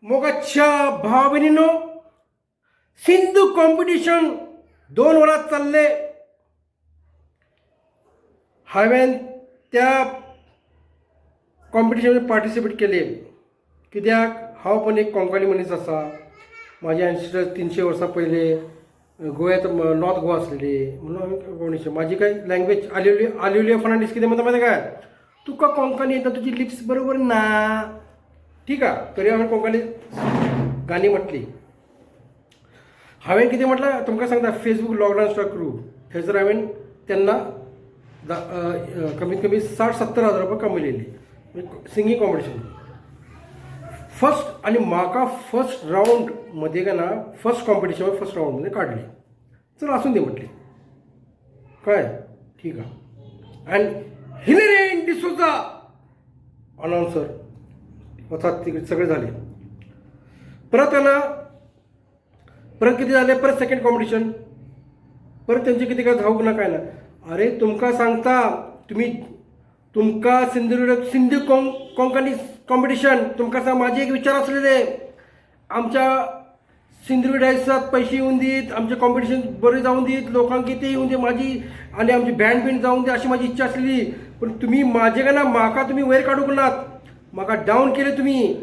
मोगाच्या भावा भयणीनो, सिंधू कॉम्पिटिशन 2 वरां चल्ले. हांवें त्या कॉम्पिटिशनान पार्टिसिपेट केले कित्याक हांव पण एक कोंकणी मनीस आसा. म्हाजे एन्सेस्टर्स 300 वर्सां पयलीं गोव्यात, नॉर्थ गोवा आसलेली, म्हणून हांवें कॉम्पिटिशन. म्हाजी काय लँग्वेज आलिवली. आलिवली फर्नांडीस कितें म्हणटा माहिती काय? तुका कोंकणी येता, तुजी लिप्स बरोबर ना. ठीक आहा, तरी हांवें कोंकणी गाणी म्हटली. हांवें कितें म्हटलां तुमकां सांगता. फेसबूक लॉकडावन स्टार्ट करूं थंयसर हांवें तेन्ना कमीत कमी 60-70 हजार रुपया कमयलेली सिंगींग कॉम्पिटिशन फर्स्ट. आणि म्हाका फर्स्ट रावंड मध्ये का ना, फर्स्ट कॉम्पिटिशन फर्स्ट रावंडमध्ये काडली. चल, आसून दे म्हटली काय, ठीक आहे. अँड हिलेरियन डिसोजा अनाउन्सर वचात तिकडे, सगळे झाले. परत ना परत किती झाले, परत सेकंड कॉम्पिटिशन, परत त्यांचे किती काय धावूक ना काय ना. अरे, तुमका सांगता, तुम्ही तुमका सिंधुदुर्ग सिंधू कोंकणी कॉम्पिटिशन, तुमका सांग, माझे एक विचार असलेले, आमच्या सिंधुदुर्ग डायसात पैसे येऊन दीत, आमचे कॉम्पिटिशन बरे जाऊन दीत, लोकांक कितें येवन दी, माझी आणि आमची बँड बीन जावन दी, अशी माझी इच्छा आसलेली. पण तुम्ही माझे का ना, म्हाका तुम्ही वयर काडूंक नात, म्हाका डावन केले तुम्ही.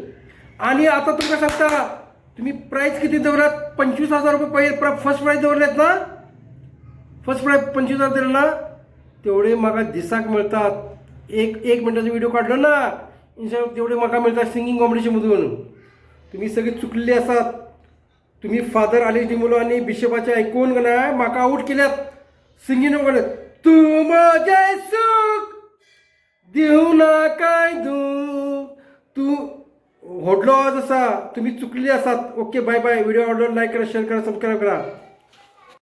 आणि आता तुमका सांगता, तुम्ही प्राईज किती दवरलात? 25,000 रुपये पहिले फर्स्ट प्राईज दवरलेत ना? फर्स्ट प्राईज 25,000 दिलं ना? तेवढे म्हाका दिसाक मिळतात. एक एक मिनटाचा व्हिडिओ काढलो ना इन्स्टा, तेवढे म्हाका मिळतात सिंगिंग कॉम्पिटिशनमधून. तुम्ही सगळे चुकलेले आसात. तुम्ही फादर आलेश डिमुलो आणि बिशपाचे ऐकून ना म्हाका आऊट केल्यात सिंगींग. तू माझे सुख दिवं ना काय दुख तू, व्हडलो आवाज आसा. तुम्ही चुकलेले आसात. ओके, बाय बाय. व्हिडिओ आवडलो, लाईक करा, शेअर करा, सबस्क्राईब करा.